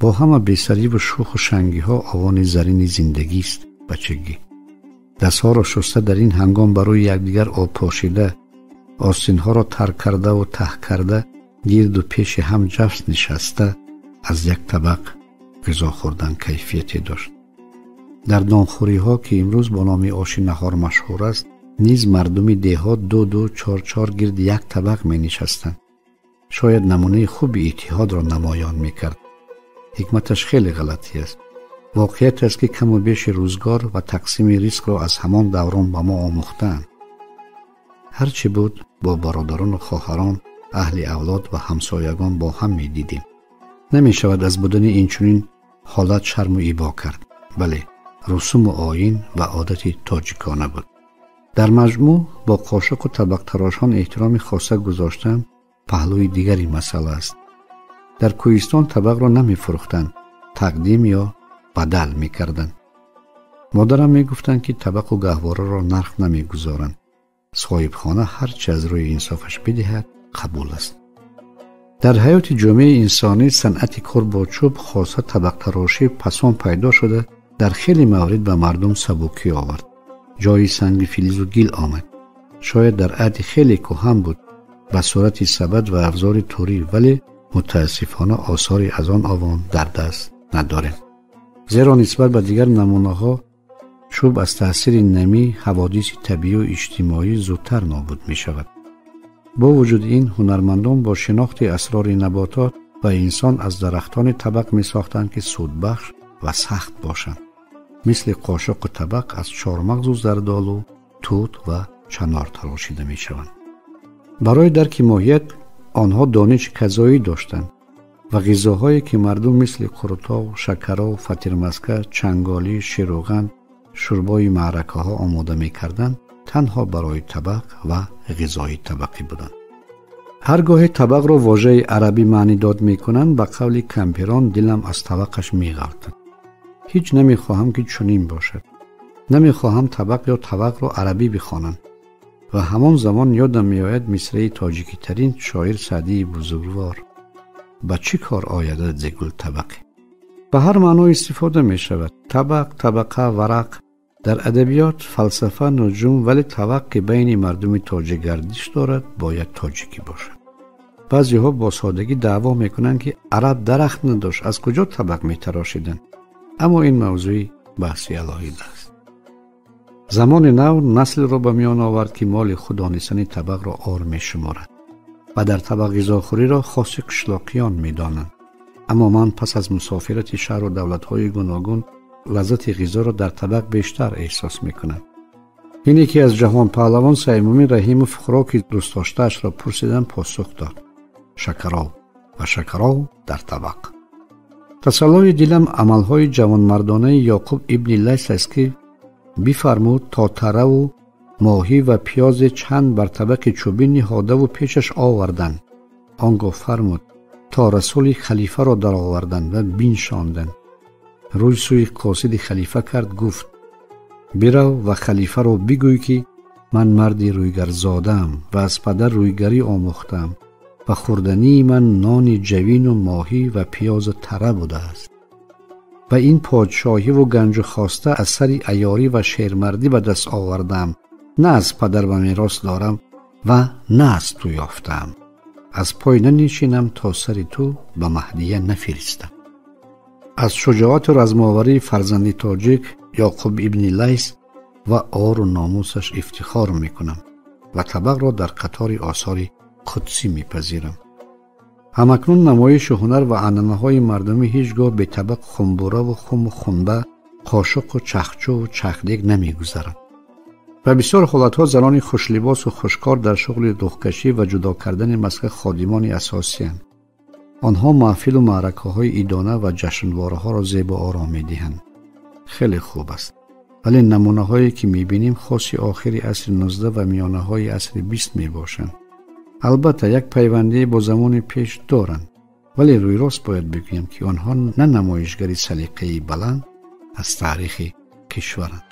Бо ҳама бесариву шӯху шангиҳо овони зарини зиндагист бачагӣ. Дастҳоро шуста дар ин ҳангом ба рӯи якдигар об пошида, остинҳоро тар кардаву таҳ карда, гирду пеши ҳам ҷафс нишаста аз як табақ ғизо хӯрдан кайфияте дошт. Дар нонхӯриҳо, ки имрӯз бо номи оши наҳор машҳур аст, низ мардуми деҳот ду-ду, чор-чор гирди як табақ менишастанд. Шояд намунаи хуби иттиҳодро намоён мекард. Ҳикматаш хеле ғалатӣ аст. Воқеият аст, ки каму беши рӯзгор ва тақсими ризқро аз ҳамон даврон ба мо омӯхтаанд. Ҳарчи буд, бо бародарону хоҳарон, аҳли авлод ва ҳамсоягон бо ҳам медидем. Намешавад аз будани инчунин ҳолат шарму ибо кард. Бале, русуму оин ва одати тоҷикона буд. Дар маҷмӯъ бо қошуқу табақтарошон эҳтироми хоса гузоштан паҳлӯи дигари масъала аст. Дар кӯҳистон табақро намефурӯхтанд, тақдим ё бадал мекарданд. Модарам мегуфтанд, ки табақу гаҳвораро нарх намегузоранд. Соҳибхона ҳарчи аз рӯи инсофаш бидиҳад, қабул аст. Дар ҳаёти ҷомеаи инсонӣ санъати кор бо чӯб, хоса табақтарошӣ, пасон пайдо шуда, дар хеле маврид ба мардум сабукӣ овард. Ҷои санги филизу гил омад. Шояд дар аҳди хеле кӯҳан буд, ба сурати сабад ва афзори турӣ, вале мутаассифона осори аз он овон дар даст надорем. Зеро нисбат ба дигар намунаҳо чӯб аз таъсири намӣ, ҳаводиси табиию иҷтимоӣ зудтар нобуд мешавад. Бо вуҷуди ин, ҳунармандон бо шинохти асрори наботот ва инсон аз дарахтони табақ месохтанд, ки судбахш ва сахт бошанд. Мисли қошуқу табақ аз чормағзу зардолу, тут ва чанор тарошида мешаванд. Барои дарки моҳият онҳо дониши казоӣ доштанд ва ғизоҳое, ки мардум мисли қурутов, шакаров, фатирмаска, чанголӣ, ширӯған, шӯрбои маъракаҳо омода мекарданд, танҳо барои табақ ва ғизои табақӣ буданд. Ҳар гоҳе табақро вожаи арабӣ маънидод мекунанд, ба қавли кампирон дилам аз табақаш меғалтад. Ҳеҷ намехоҳам, ки чунин бошад. Намехоҳам табақ ё табақро арабӣ бихонам. Ва ҳамон замон ёдам меояд мисраи тоҷикитарин шоир Саъдии бузургвор: ба чӣ кор оядад зи гул табақе? Ба ҳар маъно истифода мешавад. Табақ, табақа, варақ дар адабиёт, фалсафа, нуҷум, вале табақ, ки байни мардуми тоҷик гардиш дорад, бояд тоҷикӣ бошад. Баъзеҳо бо содагӣ даъво мекунанд, ки араб дарахт надошт, аз куҷо табақ метарошиданд? Аммо ин мавзӯи баҳси алоҳида аст. Замони нав наслро ба миён овард, ки моли худ донистани табақро ор мешуморад ва дар табақ ғизохӯриро хоси қишлоқиён медонанд. Аммо ман пас аз мусофирати шаҳру давлатҳои гуногун лаззати ғизоро дар табақ бештар эҳсос мекунам. Ине ки аз ҷаҳонпаҳлавон Саймумин Раҳимов хӯроки дӯстдоштаашро пурсидам, посух дод: шакаров ва шакаров дар табақ. Тасаллои дилам амалҳои ҷавонмардонаи Ёқуб ибни Лайс аст, ки бифармуд то тараву моҳӣ ва пиёзе чанд бар табақи чӯбӣ ниҳодаву пешаш оварданд. Он гоҳ фармуд то расули халифаро дароварданд ва биншонданд. Рӯй сӯи қосиди халифа кард, гуфт: бирав ва халифаро бигӯй, ки ман марди рӯйгарзодаам ва аз падар рӯйгарӣ омӯхтаам ва хӯрдании ман нони ҷавину моҳӣ ва пиёзу тара будааст. Ва ин подшоҳиву ганҷу хоста аз сари аёрӣ ва шермардӣ ба даст овардаам, на аз падар ба мерос дорам ва на аз ту ёфтаам. Аз пой нанишинам то сари ту ба маҳдия нафиристам. Аз шуҷоату размоварии фарзанди тоҷик Ёқуб ибни Лайс ва ору номусаш ифтихор мекунам ва табақро дар қатори осори қудсӣ мепазирам. Ҳамакнун намоиши ҳунар ва анъанаҳои мардумӣ ҳеҷ гоҳ бе табақ хумбураву хуму хунба, қошуқу чахчуву чахдег намегузарад. Ва бисёр ҳолатҳо занони хушлибосу хушкор дар шуғли духкашӣ ва ҷудо кардани маска ходимони асосиянд. Онҳо маҳфилу маъракаҳои идона ва ҷашнвораҳоро зебу ором медиҳанд. Хеле хуб аст. Вале намунаҳое, ки мебинем, хоси охири асри 19 ва миёнаҳои асри 20 мебошанд. Албатта, як пайвандие бо замони пеш доранд, вале рӯйрост бояд бигӯям, ки онҳо на намоишгари салиқаи баланд аз таърихи кишваранд.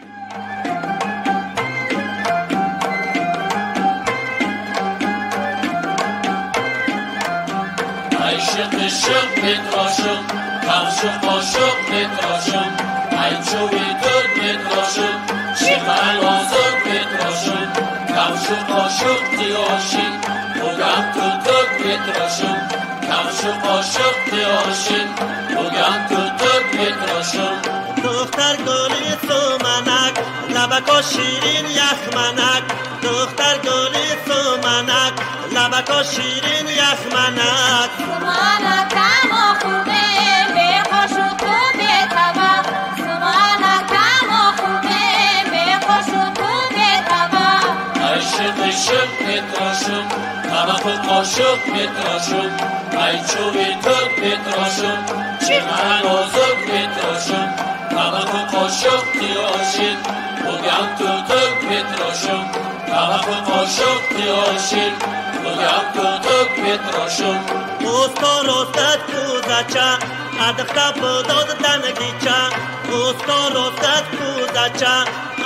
عشق شق بتراشق Кавшу қошуқ метрошум, ай чӯби тут метрошум, чиқара нозук метрошум, кавшу қошуқ тиёшин, бугам тутук метрошум, кавшу қошуқ тиёшин, бугам тутук метрошум. Духтар гули суманак, лабако ширин яхманак, духтар гули суманак, лабако ширин яхманак. Суманакамо хубе, беқошуқу бетабақ, суманакамо хубе, беқошуқу бетабақ. Ай шиқ-шиқ метрошум, табақу қошуқ метрошум, ай чӯби тут метрошум, чиқара нозук метрошум, табақу қошуқ тиёшин, бугам тутук метрошум, табақу қошуқ тиёшин, бугам тутук метрошум. Усто ростад кӯзача, адхта будод дангича, усто ростад кӯзача,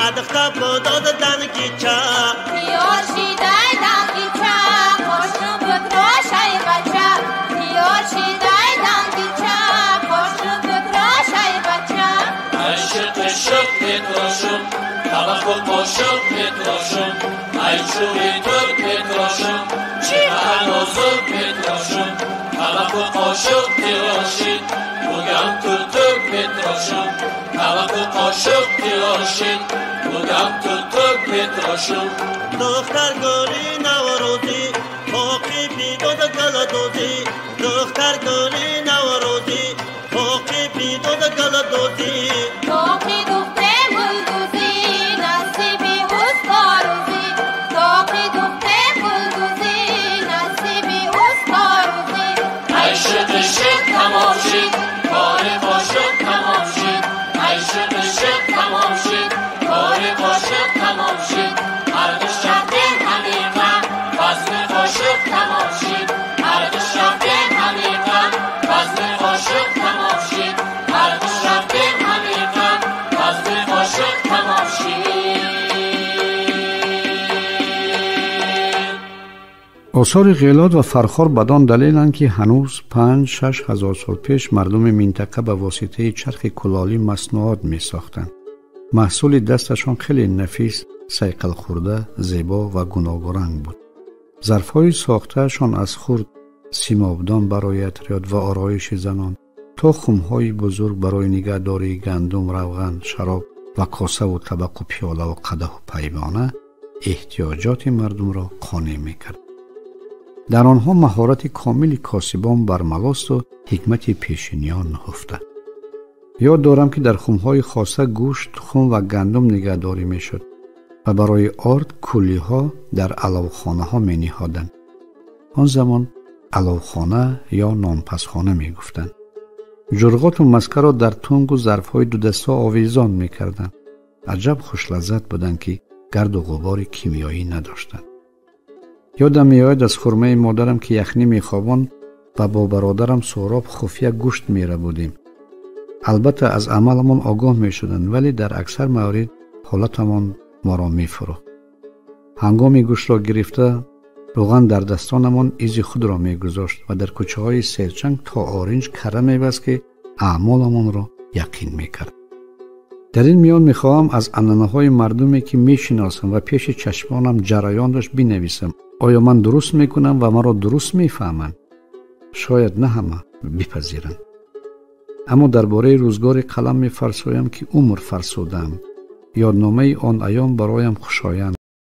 адхта будод дангича. Тиёшидай дангича, қошуқ бутрошай бача, тиёшидай дангича, қошуқ бутрошай бача. Ай шиқ-шиқ метрошум, табақу қошуқ метрошум, ай чӯби тут метрошум, чиқара нозук метрошум, табақу қошуқ тиёшин, бугам тутук метрошум, табақу қошуқ тиёшин, бугам тутук метрошум. Духтар гули наврӯзӣ, тоқи бидод гулдӯзӣ, духтар гули наврӯзӣ, тоқи бидод гулдӯзӣ. Тоқи духте гулдӯзӣ, насиби усторӯзӣ, тоқи духте гулдӯзӣ, насиби усторӯзӣ. Ай шиқ-шиқ тамом шид, кори қошуқ тамом шид, ай шиқ-шиқ тамом шид, кори қошуқ тамом шид, ҳаргиз рафтем ҳамиқа, базми қошуқ тамом шид, ҳаргиз рафтем ҳамиқа, базми қошуқ тамом шид, ҳаргиз рафтем ҳамиқа, базми қошуқ тамом шид. Осори Ғелот ва Фархор бадон далеланд, ки ҳанӯз 5-6 ҳазор сол пеш мардуми минтақа ба воситаи чархи кулолӣ маснуот месохтанд. Маҳсули дасташон хеле нафис, сайқалхӯрда, зебо ва гуногуранг буд. Зарфҳои сохтаашон аз хурд симобдон барои атриёт ва ороиши занон то хумҳои бузург барои нигаҳдории гандум, равған, шароб ва косаву табақу пиёлаву қадаҳу паймона эҳтиёҷоти мардумро қонеъ мекард. Дар онҳо маҳорати комили косибон бармалосту ҳикмати пешиниён нуҳуфта. Ёд дорам, ки дар хумҳои хоса гӯшт, тухм ва гандум нигаҳдорӣ мешуд ва барои орд куллиҳо дар аловхонаҳо мениҳоданд. Он замон аловхона ё нонпазхона мегуфтанд. Ҷурғоту маскаро дар тунгу зарфҳои дудастҳо овезон мекарданд. Аҷаб хушлаззат буданд, ки гарду ғубори кимиёӣ надоштанд. Ёдам меояд аз хурмаи модарам, ки яхнӣ мехобонд ва бо бародарам Суҳроб хуфия гӯшт мерабудем. Албатта аз амаламон огоҳ мешуданд, вале дар аксар маврид ҳолатамон моро мефурӯхт. Ҳангоми гӯштро гирифта равған дар дастонамон изи худро мегузошт ва дар кӯчаҳои Серчанг то оринҷ кара мебаст, ки аъмоламонро яқин мекард. Дар ин миён мехоҳам аз анъанаҳои мардуме, ки мешиносам ва пеши чашмонам ҷараён дошт, бинависам. Оё ман дуруст мекунам ва маро дуруст мефаҳманд? Шояд на ҳама бипазиранд. Аммо дар бораи рӯзгори қалам мефарсоям, ки умр фарсудаам. Ёдномаи он айём бароям хушоянд.